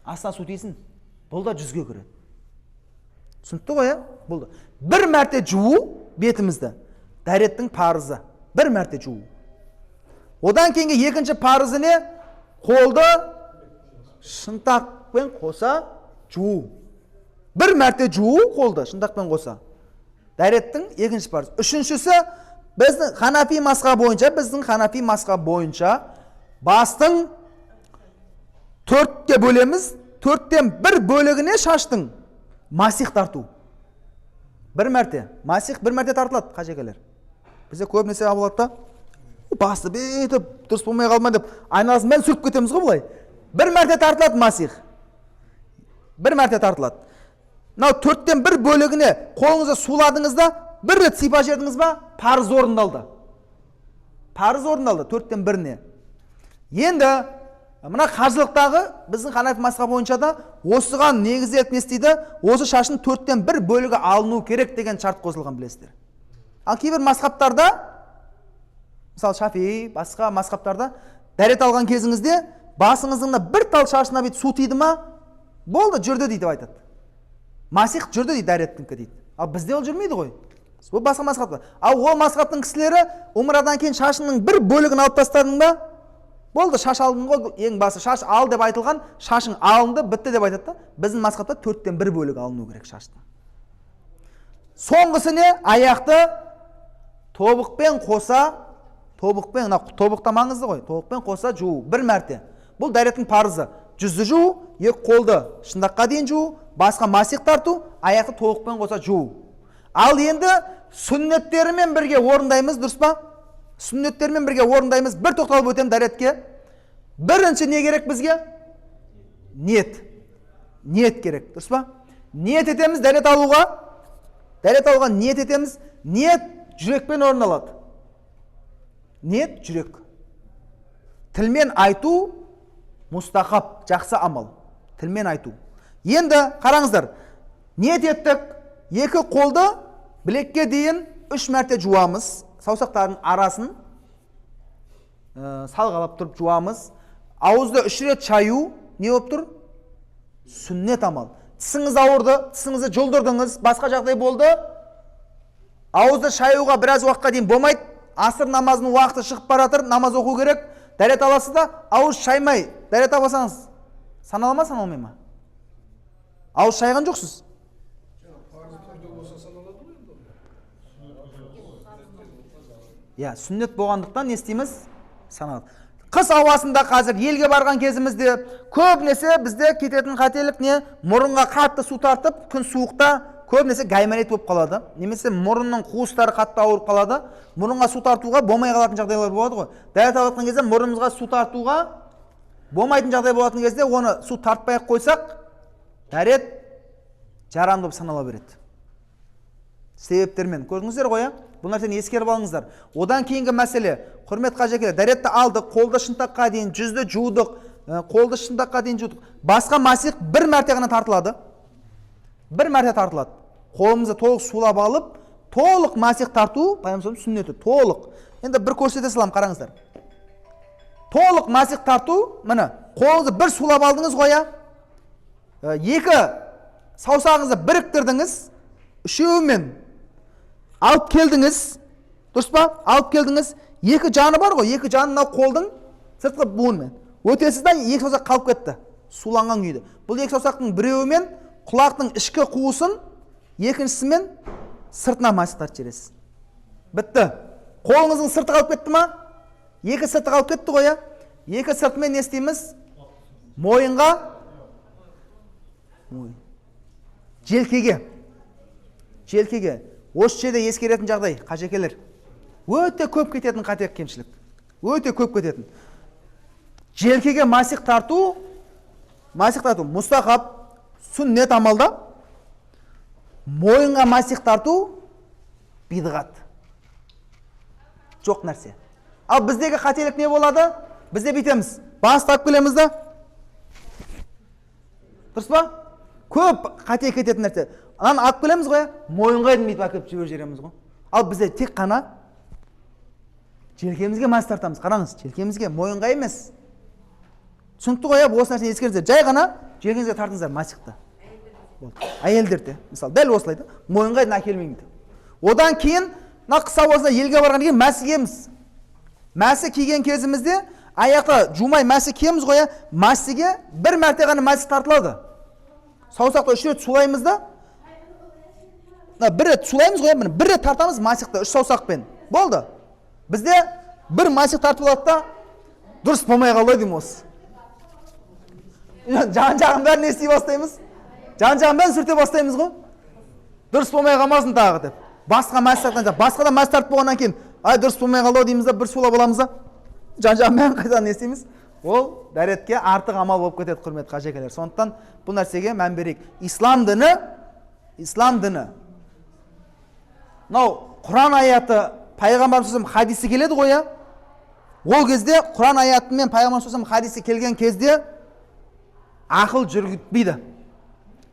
Астына су тисін. Бұл да жүзге кіреді. Түсінікті ғой, иә? Бұл да. Бір мәрте жуу бетімізді. Дәреттің парызы. Бір мәрте жуу. Одан кейінгі екінші парызы не? Қолды шынтақпен қоса жуу. Бір мәрте жуу қолды шынтақпен қоса. Дәреттің екінші парызы. Үшіншісі, біздің ханафи масқа бойынша, бастың 4-ке бөлеміз, 4-тен бір бөлігіне шаштың масих тарту. Бір мәрте. Масих бір мәрте тартылады, қажекелер. Бізде көбінесе болады да, басты бүйтіп дұрыс болмай қалма деп айналасын бәрін сүртіп кетеміз ғой былай. Бір мәрте тартылады масих. Бір мәрте тартылады. Мынау 4-тен бір бөлігіне қолыңызды суладыңыз да, бір рет сипа жедіңіз ба, парыз орындалды. Парыз орындалды 4-тен біріне. Енді мына қажылықтағы біздің ханафи масқа бойынша да осыған негізделіп не істейді? Осы шашын 4-тен бір бөлігі алыну керек деген шарт қосылған, білесіздер. Ал кейбір масхабтарда, мысалы шафи, басқа масхабтарда дәрет алған кезіңізде басыңыздың да бір тал шашына бүйтіп су тиді ма, болды, жүрді дейді деп айтады. Масих жүрді дейді дәреттікі дейді. Ал бізде ол жүрмейді ғой. Ол басқа масхабта. Ал ол масхабтың кісілері умрадан кейін шашының бір бөлігін алып тастадың ба, болды, шаш алдың ғой, ең басы шаш ал деп айтылған, шашың алынды, бітті деп айтады да. Біздің масхабта 4-тен бір бөлігі алыну керек шаштың. Соңғысы не? Аяқты тобықпен қоса, тобықпен, мына тобықта маңызды ғой, тобықпен қоса жуу бір мәрте. Бұл дәреттің парызы. Жүзді жуу, екі қолды шындаққа дейін жуу, басқа масих тарту, аяқты тобықпен қоса жуу. Ал енді сүннеттерімен бірге орындаймыз, дұрыс па? Сүннеттермен бірге орындаймыз. Бір тоқталып өтемін дәретке. Бірінші не керек бізге? Ниет. Ниет керек, дұрыс па? Ниет етеміз дәрет алуға. Дәрет алуға ниет етеміз. Ниет жүрекпен орындалады. Ниет жүрек. Тілмен айту мустахаб, жақсы амал. Тілмен айту. Енді қараңыздар, ниет еттік, екі қолды білекке дейін 3 мәрте жуамыз, саусақтардың арасын салғалап тұрып жуамыз. Ауызды 3 рет шаю не болып тұр? Сүннет амал. Тісіңіз ауырды, тісіңізді жұлдырдыңыз, басқа жағдай болды. Ауызды шаюға біраз уақытқа дейін болмайды. Асыр намазының уақыты шығып бара жатыр, намаз оқу керек. Дәрет аласыз да, ауыз шаймай дәрет алсаңыз санала ма, саналмай ма? Ауыз шайған жоқсыз. Иә, сүннет болғандықтан не істейміз? Саналады. Қыс ауасында қазір елге барған кезімізде көбінесе бізде кететін қателік не? Мұрынға қатты су тартып, күн суықта Көбінесе гайморит болып қалады, немесе мұрынның қуыстары қатты ауырып қалады. Мұрынға су тартуға болмай қалатын жағдайлар болады ғой. Дәрет алып жатқан кезде мұрнымызға су тартуға болмайтын жағдай болатын кезде оны су тартпай ақ қойсақ, дәрет жарамды болып санала береді. Себептермен көрдіңіздер ғой, Бұл нәрсені ескеріп алыңыздар. Одан кейінгі мәселе, құрметті қажекелер, дәретті алдық, қолды шынтаққа дейін, жүзді жудық, қолды шынтаққа дейін жудық. Басқа масих бір мәрте ғана тартылады. Бір мәрте тартылады. Қолымызды толық сулап алып, толық масих тарту пайғамбар сүннеті, толық. Енді бір көрсете саламын, қараңыздар. Толық масих тарту, міне, қолыңызды бір сулап алдыңыз ғой, Екі саусағыңызды біріктірдіңіз, үшеуімен алып келдіңіз, дұрыс па? Алып келдіңіз, екі жаны бар ғой, екі жаны мынау қолдың сыртқы буынымен. Өтесіз да, екі саусақ қалып кетті, суланған күйде. Бұл екі саусақтың біреуімен құлақтың ішкі қуысын, екіншісімен сыртына масих тартып жібересіз. Бітті. Қолыңыздың сырты қалып кетті ма? Екі сырты қалып кетті ғой, Екі сыртымен не істейміз? Мойынға, мойын. Желкеге. Желкеге. Осы жерде ескеретін жағдай, қажекелер. Өте көп кететін қате кемшілік. Өте көп кететін. Желкеге масих тарту, масих тарту мустахаб, сүннет амалда. Мойынға масих тарту бидғат. Жоқ нәрсе. Ал біздегі қателік не болады? Бізде бүйтеміз. Бас тартып келеміз да. Дұрыс па? Көп қате кететін нәрсе. Ананы алып келеміз ғой, мойынға дейін бүйтіп әкеліп жіберіп жібереміз ғой. Ал бізде тек қана желкемізге мас тартамыз. Қараңыз, желкемізге, мойынға емес. Түсінікті ғой, осы нәрсені ескеріңіздер. Жай ғана желкеңізге тартыңыздар масиқты. Болды. Әйелдерде, мысалы, дәл осылай да, мойынға дейін әкелмеймін. Одан кейін мына қыса болса елге барғаннан кейін мәсі киеміз. Мәсі киген кезімізде аяқты жумай мәсі киеміз ғой, мәсіге бір мәрте ғана мәсі тартылады. Саусақты үш рет сулаймыз да, бір рет сулаймыз ғой, міне, бір рет тартамыз масиқты үш саусақпен. Болды. Бізде бір масих тартып алады да, дұрыс болмай қалды деймін осы. Жан жағын бәрін не істей бастаймыз? Жан жағын бәрін сүрте бастаймыз ғой. Дұрыс болмай қалмасын тағы деп. Басқа мәс тартқан, басқа да мәс тартып болғаннан кейін, ай дұрыс болмай қалды дейміз да, бір сулап аламыз да, жан жағын бәрін қайтадан не істейміз? Ол дәретке артық амал болып кетеді, құрметті қажекелер. Сондықтан бұл нәрсеге мән берейік. Ислам діні, ислам діні. Мынау Құран аяты, пайғамбарымыз хадисі келеді ғой, Ол кезде Құран аяты мен пайғамбарымыз хадисі келген кезде ақыл жүргізбейді.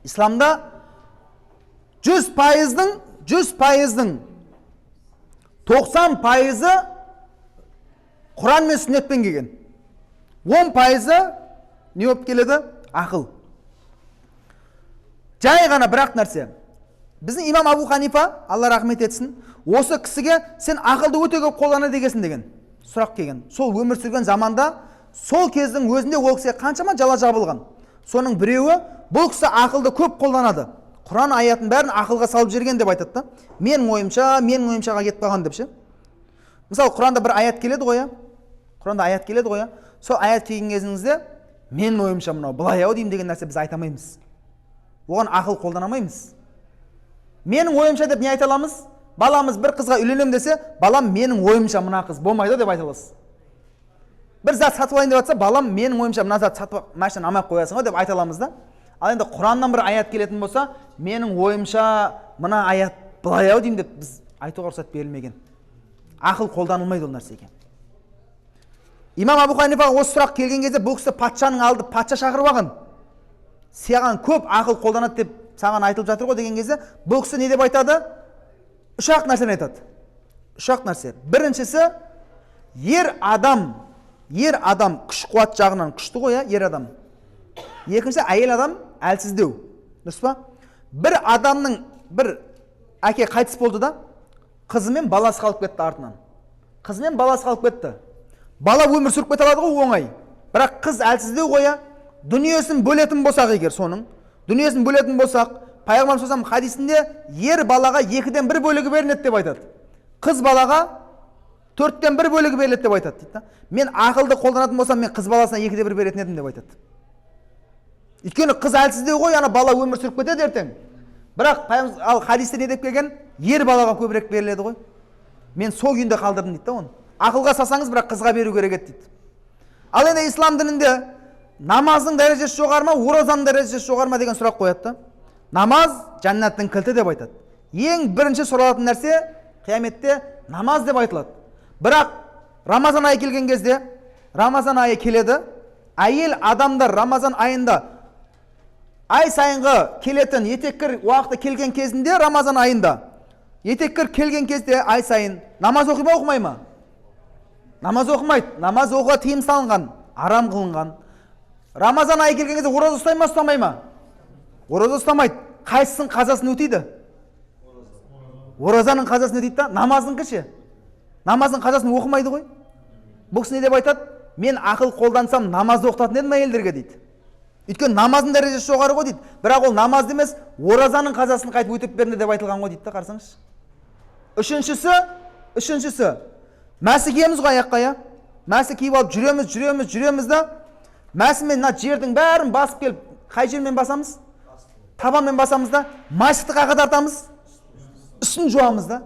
Исламда 100%-ның 100%-ның 90%-ы Құран мен сүннетпен келген. 10%-ы не болып келеді? Ақыл. Жай ғана бір ақ нәрсе. Біздің имам Абу Ханифа, Алла рахмет етсін, осы кісіге сен ақылды өте көп қолданады екенсің деген сұрақ келген. Сол өмір сүрген заманда, сол кездің өзінде ол кісіге қаншама жала жабылған. Соның біреуі, бұл кісі ақылды көп қолданады. Құран аятын бәрін ақылға салып жіберген деп айтады да. Менің ойымша, менің ойымшаға кетіп қалған деп ше. Мысалы, Құранда бір аят келеді ғой, Құранда аят келеді ғой. Сол аят келген кезіңізде менің ойымша мынау былай ау деймін деген нәрсе біз айта алмаймыз. Оған ақыл қолдана алмаймыз. Менің ойымша деп не айта аламыз? Баламыз бір қызға үйленемін десе, балам менің ойымша мына қыз болмайды деп айта аласыз. Бір зат сатып алайын деп жатса, балам менің ойымша мына зат сатып машинаны алмай ақ қоясың ғой деп айта аламыз да. Ал енді Құраннан бір аят келетін болса, менің ойымша мына аят былай ау деймін деп біз айтуға рұқсат берілмеген. Ақыл қолданылмайды ол нәрсеге. Имам Абу Ханифаға осы сұрақ келген кезде бұл кісі патшаның алды, патша шақырып алған. Саған көп ақыл қолданады деп саған айтылып жатыр ғой деген кезде бұл кісі не деп айтады? Үш ақ нәрсені айтады. Үш ақ нәрсе. Біріншісі, ер адам күш қуат жағынан күшті ғой, ер адам. Екінші, әйел адам әлсіздеу. Дұрыс па? Бір адамның бір әке қайтыс болды да, қызы мен баласы қалып кетті артынан. Қызы мен баласы қалып кетті. Бала өмір сүріп кете алады ғой оңай. Бірақ қыз әлсіздеу ғой, Дүниесін бөлетін болсақ егер соның, дүниесін бөлетін болсақ, пайғамбарымыз саллаллаху хадисінде ер балаға 1/2 бөлігі беріледі деп айтады. Қыз балаға 1/4 бөлігі беріледі деп айтады дейді да. Мен ақылды қолданатын болсам, мен қыз баласына 1/2 беретін едім деп айтады. Өйткені қыз әлсіздеу ғой, ана бала өмір сүріп кетеді ертең. Бірақ ал хадисте не деп келген? Ер балаға көбірек беріледі ғой. Мен сол күйінде қалдырдым дейді да оны. Ақылға салсаңыз, бірақ қызға беру керек еді дейді. Ал енді ислам дінінде намаздың дәрежесі жоғары ма, оразаның дәрежесі жоғары ма деген сұрақ қояды да. Намаз жәннаттың кілті деп айтады. Ең бірінші сұралатын нәрсе қияметте намаз деп айтылады. Бірақ Рамазан айы келген кезде, Рамазан айы келеді, әйел адамдар Рамазан айында ай сайынғы келетін етеккір уақыты келген кезінде, Рамазан айында етеккір келген кезде ай сайын намаз оқи ма, оқымай ма? Намаз оқымайды. Намаз оқуға тыйым салынған, арам қылынған. Рамазан айы келген кезде ораза ұстай ма, ұстамай ма? Ораза ұстамайды. Қайсысының қазасын өтейді? Оразаның қазасын өтейді да, намаздың ше? Намаздың қазасын оқымайды ғой. Бұл кісі не деп айтады? Мен ақыл қолдансам, намазды оқытатын едім әйелдерге дейді. Өйткені намаздың дәрежесі жоғары ғой дейді. Бірақ ол намазды емес, оразаның қазасын қайтып өтеп беріңдер деп айтылған ғой дейді да, қарасаңызшы. Үшіншісі, мәсі киеміз ғой аяққа, иә? Мәсі киіп алып жүреміз, жүреміз, жүреміз да, мәсімен мына жердің бәрін басып келіп, қай жермен басамыз? Табанмен басамыз да, масикті қайда тартамыз? Үстін жуамыз да.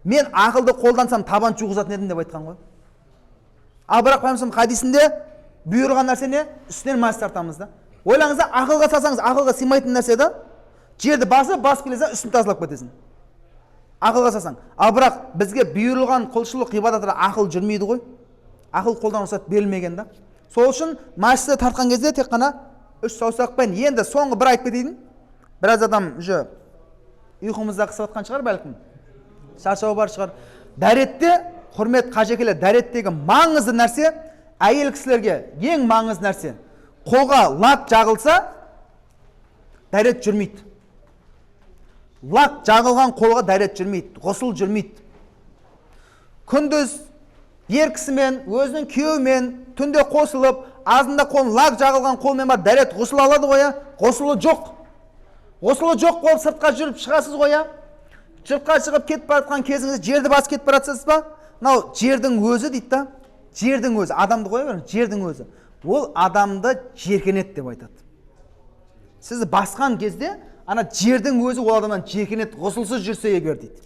Мен ақылды қолдансам, табан жуғызатын едім деп айтқан ғой. Ал бірақ пайғамбарымыз хадисінде бұйырған нәрсе не? Үстінен мас тартамыз да. Ойлаңыз да, ақылға салсаңыз, ақылға сыймайтын нәрсе да. Жерді басып, басып келесің, үстін тазалап кетесің. Ақылға салсаң. Ал бірақ бізге бұйырылған құлшылық ғибадаттарда ақыл жүрмейді ғой. Ақыл қолдан рұқсат берілмеген да. Сол үшін масты тартқан кезде тек қана үш саусақпен. Енді соңғы бір айтып кетейін. Біраз адам уже ұйқымызда қысып жатқан шығар бәлкім. Шаршау бар шығар. Дәретте, құрмет қажекелер, дәреттегі маңызды нәрсе, әйел кісілерге ең маңызды нәрсе. Қолға лак жағылса, дәрет жүрмейді. Лак жағылған қолға дәрет жүрмейді, ғұсыл жүрмейді. Күндіз ер кісімен, өзінің күйеуімен түнде қосылып, азында қолын лак жағылған қолмен бар дәрет ғұсыл алады ғой, я? Ғұсылы жоқ. Ғұсылы жоқ болып сыртқа жүріп шығасыз ғой, я? Сыртқа шығып кетіп бара жатқан кезіңізде жерді басып кетіп бара жатсыз ба? Мынау жердің өзі дейді да. Жердің өзі, адамды қоя беріңіз, жердің өзі. Ол адамды жеркенеді деп айтады. Сізді басқан кезде ана жердің өзі ол адамнан жеркенеді, ғұсылсыз жүрсе егер дейді.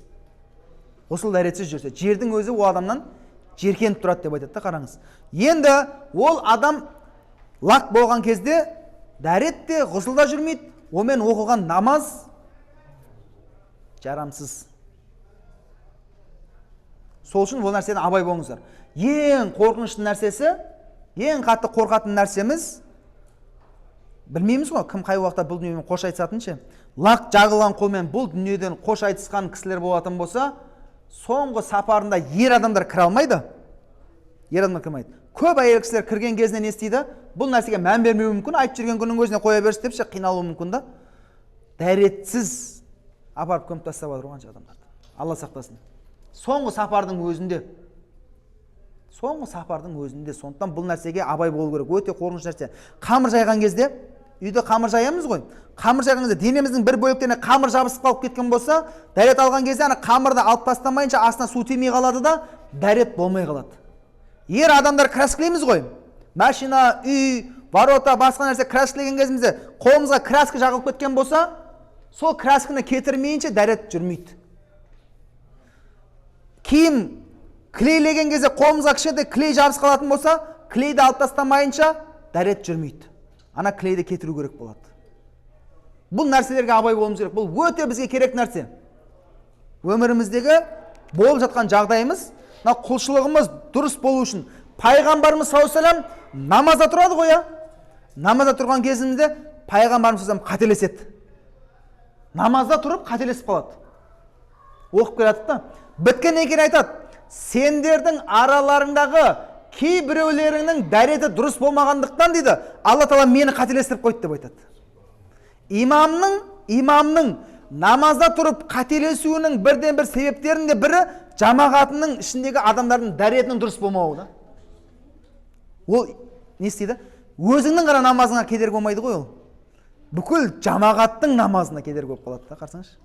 Ғұсыл дәретсіз жүрсе, жердің өзі ол адамнан жеркеніп тұрады деп айтады да, қараңыз. Енді ол адам лак болған кезде дәрет те, ғұсыл да жүрмейді, онымен оқылған намаз жарамсыз. Сол үшін бұл нәрседен абай болыңыздар. Ең қорқынышты нәрсесі, ең қатты қорқатын нәрсеміз, білмейміз ғой, кім қай уақытта бұл дүниемен қош айтысатынын ше. Лақ жағылған қолмен бұл дүниеден қош айтысқан кісілер болатын болса, соңғы сапарында ер адамдар кіре алмайды. Ер адамдар кірмейді. Көп әйел кісілер кірген кезінде не істейді? Бұл нәрсеге мән бермеуі мүмкін, айтып жүрген күннің өзіне қоя берсін деп ше, қиналуы мүмкін да. Дәретсіз апарып көміп тастап жатыр ғой қанша адамдарды. Алла сақтасын. Соңғы сапардың өзінде. Соңғы сапардың өзінде. Сондықтан бұл нәрсеге абай болу керек. Өте қорқынышты нәрсе. Қамыр жайған кезде, үйде қамыр жаямыз ғой. Қамыр жайған кезде денеміздің бір бөліктеріне қамыр жабысып қалып кеткен болса, дәрет алған кезде ана қамырды алып тастамайынша астына су тимей қалады да, дәрет болмай қалады. Ер адамдар краскілейміз ғой. Машина, үй, ворота, басқа нәрсе краскілеген кезімізде қолымызға краска жағылып кеткен болса, сол краскіні кетірмейінше дәрет жүрмейді. Киім клейлеген кезде қолымызға кішкентай клей жабысып қалатын болса, клейді алып тастамайынша дәрет жүрмейді. Ана клейді кетіру керек болады. Бұл нәрселерге абай болуымыз керек. Бұл өте бізге керек нәрсе. Өміріміздегі болып жатқан жағдайымыз, мына құлшылығымыз дұрыс болу үшін пайғамбарымыз саллаллаху алейхи вассалам намазда тұрады ғой, иә? Намазда тұрған кезінде пайғамбарымыз саллаллаху алейхи вассалам қателеседі. Намазда тұрып қателесіп қалады. Оқып келе жатып та, біткеннен кейін айтады: сендердің араларыңдағы кейбіреулеріңнің дәреті дұрыс болмағандықтан дейді, Алла тағала мені қателестіріп қойды деп айтады. Имамның намазда тұрып қателесуінің бірден бір себептерінің де бірі жамағатының ішіндегі адамдардың дәретінің дұрыс болмауы да. Ол не істейді? Өзіңнің ғана намазыңа кедергі болмайды ғой ол. Бүкіл жамағаттың намазына кедергі болып қалады да, қарасаңызшы.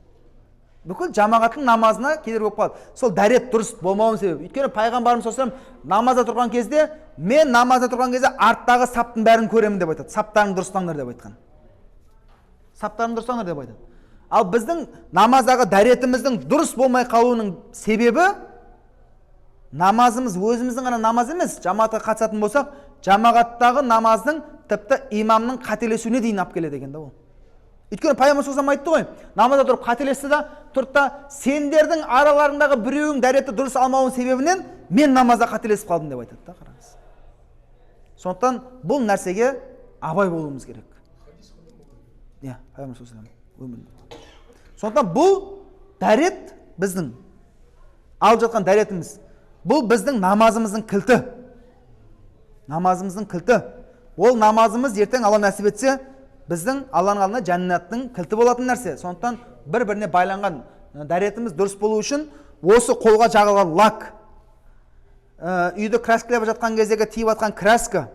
Бүкіл жамағаттың намазына кедергі болып қалады. Сол дәрет дұрыс болмауының себебі. Өйткені пайғамбарымыз саллаллаху алейхи вассалам намазда тұрған кезде, мен намазда тұрған кезде арттағы саптың бәрін көремін деп айтады. Саптарыңды дұрыстаңдар деп айтқан. Саптарыңды дұрыстаңдар деп айтады. Ал біздің намаздағы дәретіміздің дұрыс болмай қалуының себебі намазымыз өзіміздің ғана намаз емес, жамағатқа қатысатын болсақ, жамағаттағы намаздың тіпті имамның қателесуіне дейін алып келеді екен да ол. Өйткені пайғамбар саллаллаху алейхи айтты ғой, намазда тұрып қателесті да, тұрды да, сендердің араларыңдағы біреуің дәретті дұрыс алмауының себебінен мен намазда қателесіп қалдым деп айтады да, қараңыз. Сондықтан бұл нәрсеге абай болуымыз керек. Иә, пайғамбар саллаллаху алейхи өмірінде. Сондықтан бұл дәрет біздің алып жатқан дәретіміз, бұл біздің намазымыздың кілті. Намазымыздың кілті. Ол намазымыз ертең Алла нәсіп етсе, біздің Алланың алдында жәннаттың кілті болатын нәрсе. Сондықтан бір-біріне байланған дәретіміз дұрыс болу үшін осы қолға жағылған лак, үйді краскілеп жатқан кездегі тиіп жатқан краска,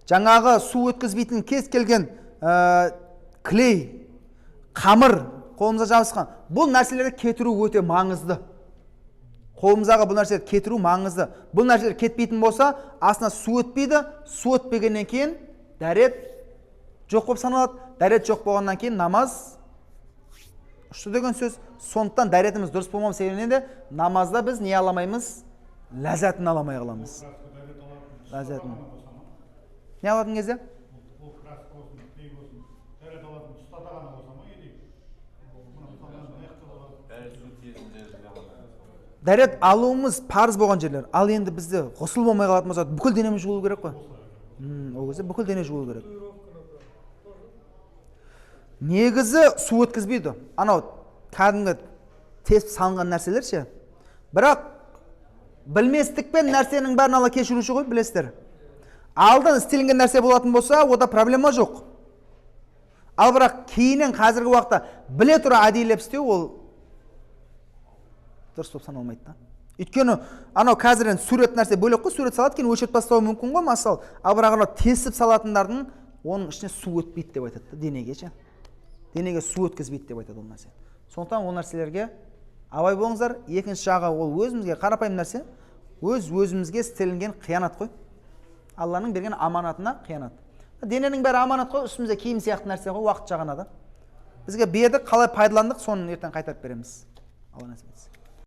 жаңағы су өткізбейтін кез келген клей, қамыр қолымызға жабысқан, бұл нәрселерді кетіру өте маңызды. Қолымыздағы бұл нәрселерді кетіру маңызды. Бұл нәрселер кетпейтін болса, астына су өтпейді. Су өтпегеннен кейін дәрет жоқ болып саналады. Дәрет жоқ болғаннан кейін намаз ұшты деген сөз. Сондықтан дәретіміз дұрыс болмау себебінен де намазда біз не ала алмаймыз? Ләззатын ала алмай қаламыз. Ләззатын. Не алатын кезде? Ол краска болсын, клей болсын, дәрет алатын тұстарда ғана болса ма, или мына, мысалы, мына жақта болады? Дәрет су тиетін жерлерде ғана. Дәрет алуымыз парыз болған жерлер. Ал енді бізде ғұсыл болмай қалатын болса, бүкіл денеміз жуылу керек қой. Ол кезде бүкіл дене жуылу керек. Негізі су өткізбейді. Анау кәдімгі тесіп салынған нәрселер ше. Бірақ білместікпен нәрсенің бәрін Алла кешіруші ғой, білесіздер. Алдын істелінген нәрсе болатын болса, ода проблема жоқ. Ал бірақ кейіннен қазіргі уақытта біле тұра әдейілеп істеу, ол дұрыс болып саналмайды да. Өйткені анау қазір енді сурет нәрсе бөлек қой, сурет салады, кейін өшіріп тастауы мүмкін ғой, мысалы. Ал бірақ анау тесіп салатындардың, оның ішіне су өтпейді деп айтады да, денеге ше. Денеге су өткізбейді деп айтады ол нәрсе. Сондықтан ол нәрселерге абай болыңыздар. Екінші жағы, ол өзімізге қарапайым нәрсе, өз өзімізге істелінген қиянат қой. Алланың берген аманатына қиянат. Дененің бәрі аманат қой, үстімізде киім сияқты нәрсе ғой, уақытша ғана да. Бізге берді, қалай пайдаландық, соны ертең қайтарып береміз. Алла нәсіп етсе.